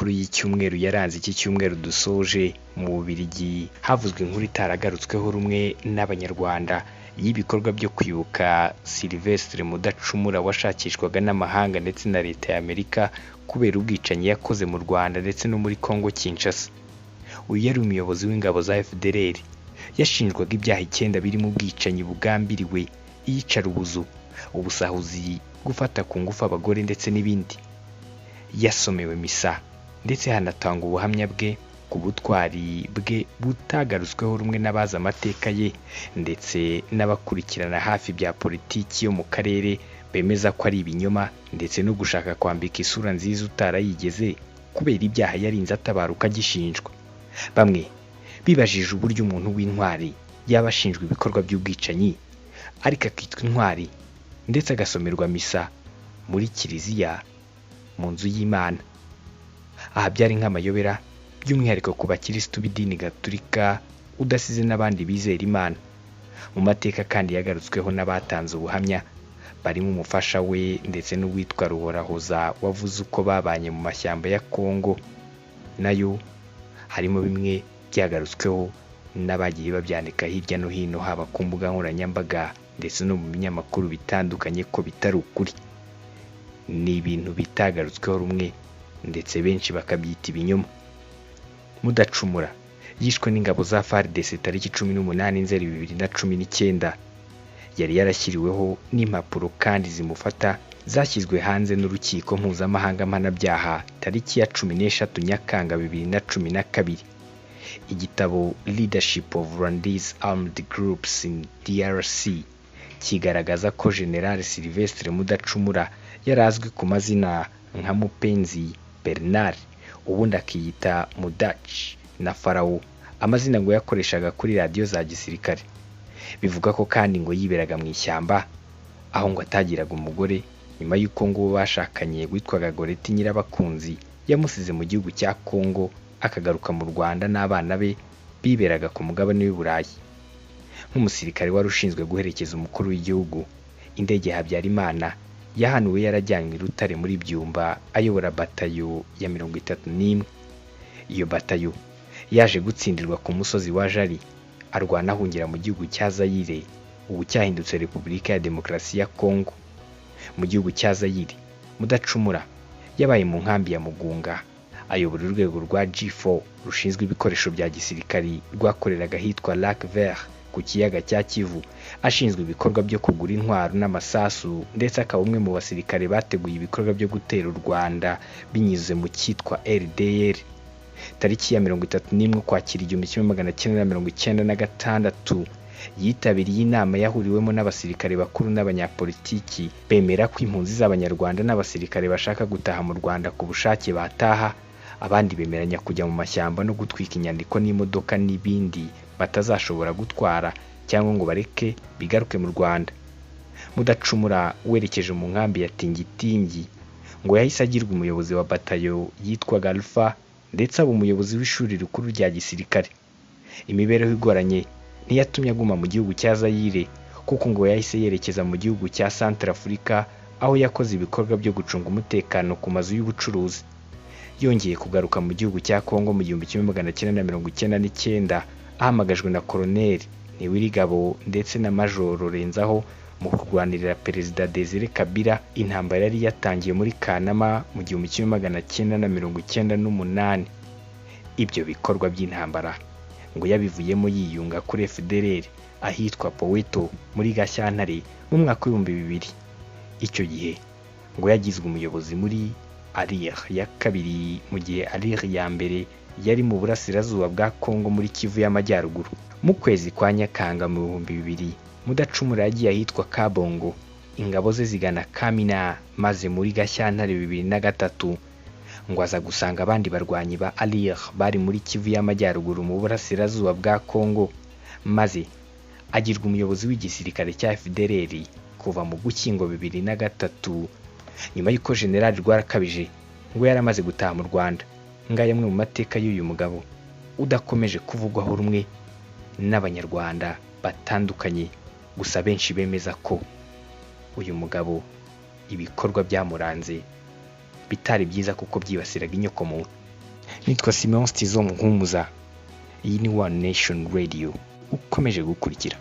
makuru y'icyumweru yaranze iki cyumweru dusoje, mu Bubiligi havuzwe inkuru itaragarutsweho rumwe n'Abanyarwanda y'ibikorwa byo kwibuka Sylvestre Mudacumura washakishwaga n'amahanga ndetse na Leta ya Amerika kubera ubwicanyi yakoze mu Rwanda ndetse no muri Congo Kinshasa. Uyu yari umuyobozi w'ingabo za FDLR, yashinjwaga ibyaha 9 birimo ubwicanyi bugambiriwe, iyicarubozo, ubusahuzi, gufata ku ngufu abagore ndetse n'ibindi. Yasomewe misa ndetse hanatangwa ubuhamya bwe ku butwari bwe butagarutsweho rumwe n'abazi amateka ye ndetse n'abakurikirana hafi bya politiki yo mu karere bemeza ko ari ibinyoma ndetse no gushaka kwambika isura nziza utarayigeze kubera ibyaha yarinze atabaruka agishinjwa. Bamwe bibajije uburyo umuntu w'intwari yaba ashinjwa ibikorwa by'ubwicanyi ariko akitwa intwari ndetse agasomerwa misa muri kiliziya mu nzu y'Imana. Aha byari nk'amayobera by'umwihariko ku bakirisitu b'idini gatulika udasize n'abandi bizera Imana. Mu mateka kandi yagarutsweho n'abatanze ubuhamya barimo umufasha we ndetse n'uwitwa Ruhorahoza wavuze uko babanye mu mashyamba ya Kongo, nayo harimo bimwe byagarutsweho n'abagiye babyandika hirya no hino haba ku mbuga nkoranyambaga ndetse no mu binyamakuru bitandukanye ko bitari ukuri. Ni ibintu bitagarutsweho rumwe ndetse benshi bakabyita ibinyoma. Mudacumura yishwe n'ingabo za FARDC tariki 18 Nzeri 2019. Yari yarashyiriweho n'impapuro kandi zimufata zashyizwe hanze n'urukiko mpuzamahanga mpanabyaha tariki ya 13 Nyakanga 2012. Igitabo Leadership of Rwandese Armed Groups in DRC kigaragaza ko General Sylvestre Mudacumura yari azwi ku mazina nka Mupenzi Bernard, ubundi akiyita Mudaci na Farawo, amazina ngo yakoreshaga kuri radiyo za gisirikare. Bivuga ko kandi ngo yiberaga mu ishyamba aho ngo atagiraga umugore nyuma y'uko ngo uwo bashakanye witwaga Goreti Nyirabakunzi yamusize mu gihugu cya Congo akagaruka mu Rwanda n'abana be biberaga ku mugabane w'i Burayi. Nk'umusirikare wari ushinzwe guherekeza umukuru w'igihugu, indege ya Habyarimana yahanuwe yarajyanywe i Rutare muri Byumba ayobora batayo ya 31. Iyo batayo yaje gutsindirwa ku musozi wa Jari, arwana ahungira mu gihugu cya Zaire, ubu cyahindutse Repubulika ya Demokarasi ya Kongo. Mu gihugu cya Zaire, Mudacumura yabaye mu nkambi ya Mugunga, ayobora urwego rwa G4 rushinzwe ibikoresho bya gisirikari rwakoreraga ahitwa Lac Vert ku kiyaga cya Kivu, ashinzwe ibikorwa byo kugura intwaro n'amasasu ndetse akaba umwe mu basirikare bateguye ibikorwa byo gutera u Rwanda binyuze mu cyitwa RDR. Tariki ya 31 Ukwakira 1996 yitabiriye inama yahuriwemo n'abasirikare bakuru n'abanyapolitiki bemera ko impunzi z'Abanyarwanda n'abasirikare bashaka gutaha mu Rwanda ku bushake bataha, abandi bemeranya kujya mu mashyamba no gutwika inyandiko n'imodoka n'ibindi batazashobora gutwara cyangwa ngo bareke bigaruke mu Rwanda. Mudacumura werekeje mu nkambi ya Tingitingi ngo yahise agirwa umuyobozi wa batayo yitwaga Alpha ndetse aba umuyobozi w'ishuri rikuru rya gisirikare. Imibereho igoranye ntiyatumye aguma mu gihugu cya Zaire kuko ngo yahise yerekeza mu gihugu cya Centrafrica aho yakoze ibikorwa byo gucunga umutekano ku mazu y'ubucuruzi. Yongeye kugaruka mu gihugu cya Congo mu 1999 ahamagajwe na Colonel Ntiwirigabo ndetse na Majoro Renzaho mu kurwanirira Perezida Desire Kabila intambara yari yatangiye muri Kanama mu 1998. Ibyo bikorwa by'intambara ngo yabivuyemo yiyunga kuri FDLR ahitwa Poweto muri Gashyantare mu mwaka 2000. Icyo gihe ngo yagizwe umuyobozi muri ALIR ya kabiri mu gihe ALIR ya mbere yari mu burasirazuba bwa Kongo muri Kivu y'Amajyaruguru. Mu kwezi kwa Nyakanga mu 2000 Mudacumura yagiye ahitwa Kabongo, ingabo ze zigana Kamina, maze muri Gashyantare 2003 ngo aza gusanga abandi barwanyi ba ALIR bari muri Kivu y'Amajyaruguru mu burasirazuba bwa Kongo, maze agirwa umuyobozi w'igisirikare cya FDLR kuva mu Gushyingo 2003 nyuma y'uko General Rwarakabije ngo yari amaze gutaha mu Rwanda. Ngaya amwe mu mateka y'uyu mugabo udakomeje kuvugwaho rumwe n'Abanyarwanda batandukanye, gusa benshi bemeza ko uyu mugabo ibikorwa byamuranze bitari byiza kuko byibasiraga inyokomuntu. Nitwa Simeon Stizo Muhumuza, iyi ni One Nation Radio ukomeje gukurikira.